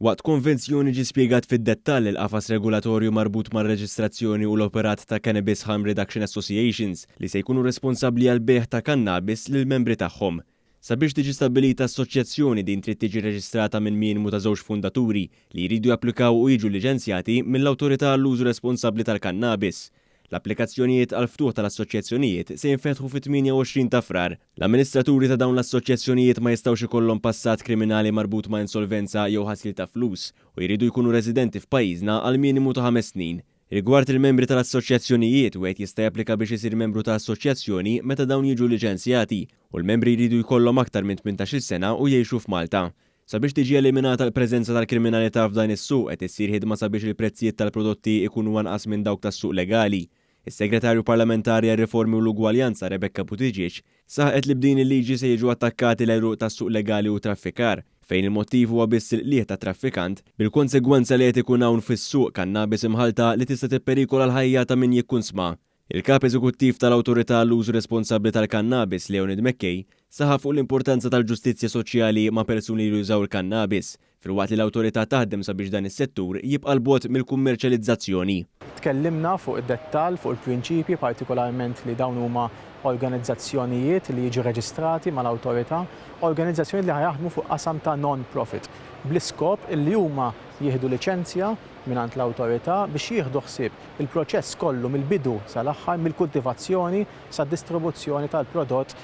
Waqt konvenzjoni ġie spjegat fid-dettall il-qafas regolatorju marbut mar-reġistrazzjoni u l-operat ta' Cannabis Harm Reduction Associations li se jkunu responsabbli għall-bejgħ ta' kannabis lill-membri tagħhom. Sabiex tiġi stabbilita assoċjazzjoni din trid tiġi reġistrata minn minimu ta' żewġ fundaturi li jridu japplikaw u jiġu liċenzjati mill-Awtorità għall-Użu Responsabbli tal-Kannabis. L-applikazzjonijiet għall-ftuħ tal-assoċjazzjonijiet se jinfetħu fit-28 ta' Frar. L-amministraturi ta' dawn l-assoċjazzjonijiet ma jistgħux ikollhom passat kriminali marbut ma' insolvenza jew ħasil ta' flus u jridu jkunu residenti f'pajjiżna għal minimu ta' ħames snin. Rigward il-membri tal-assoċjazzjonijiet, wieħed jista' japplika biex isir membru ta' assoċjazzjoni meta dawn jiġu liċenzjati u l-membri jridu jkollhom aktar minn 18-il sena u jgħixu f'Malta. Sabiex tiġi eliminata l-preżenza tal-kriminalità f'dan is-suq qed issir ħidma sabiex il-prezzijiet tal-prodotti ikunu anqas minn dawk tas-suq legali. Is-Segretarju Parlamentari għar-Riformi u l-Ugwaljanza Rebecca Buttigieg saħqet li b'din il-liġi se jiġu attakkati l-għeruq tas-suq legali u traffikar, fejn il-mottiv huwa biss il-qligħ tat-traffikant, bil-konsegwenza li qed ikun hawn fis-suq kannabis imħallta li tista' tipperikola l-ħajja ta' min jikkunsma. Il-Kap Eżekuttiv tal-Awtorità għall-Użu Responsabbli tal-Kannabis, Leonid McKay, saħaq fuq l-importanza tal-ġustizzja soċjali ma' persuni li jużaw il-kannabis, filwaqt li l-Awtorità taħdem sabiex dan is-settur jibqa' 'l bogħod mill-kummerċjalizzazzjoni. Tkellimna fuq id-dettall, fuq il-prinċipji, partikolarment li dawn huma organizzazzjonijiet li jiġu reġistrati mal-Awtorità, organizzazzjonijiet li ħa jaħdmu fuq qasam ta' non-profit, bl-iskop li huma jieħdu liċenzja mingħand l-Awtorità biex jieħdu ħsieb il-proċess kollu mill-bidu sal-aħħar, mill-kultivazzjoni sad-distribuzzjoni tal-prodott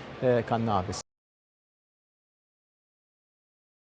kannabis.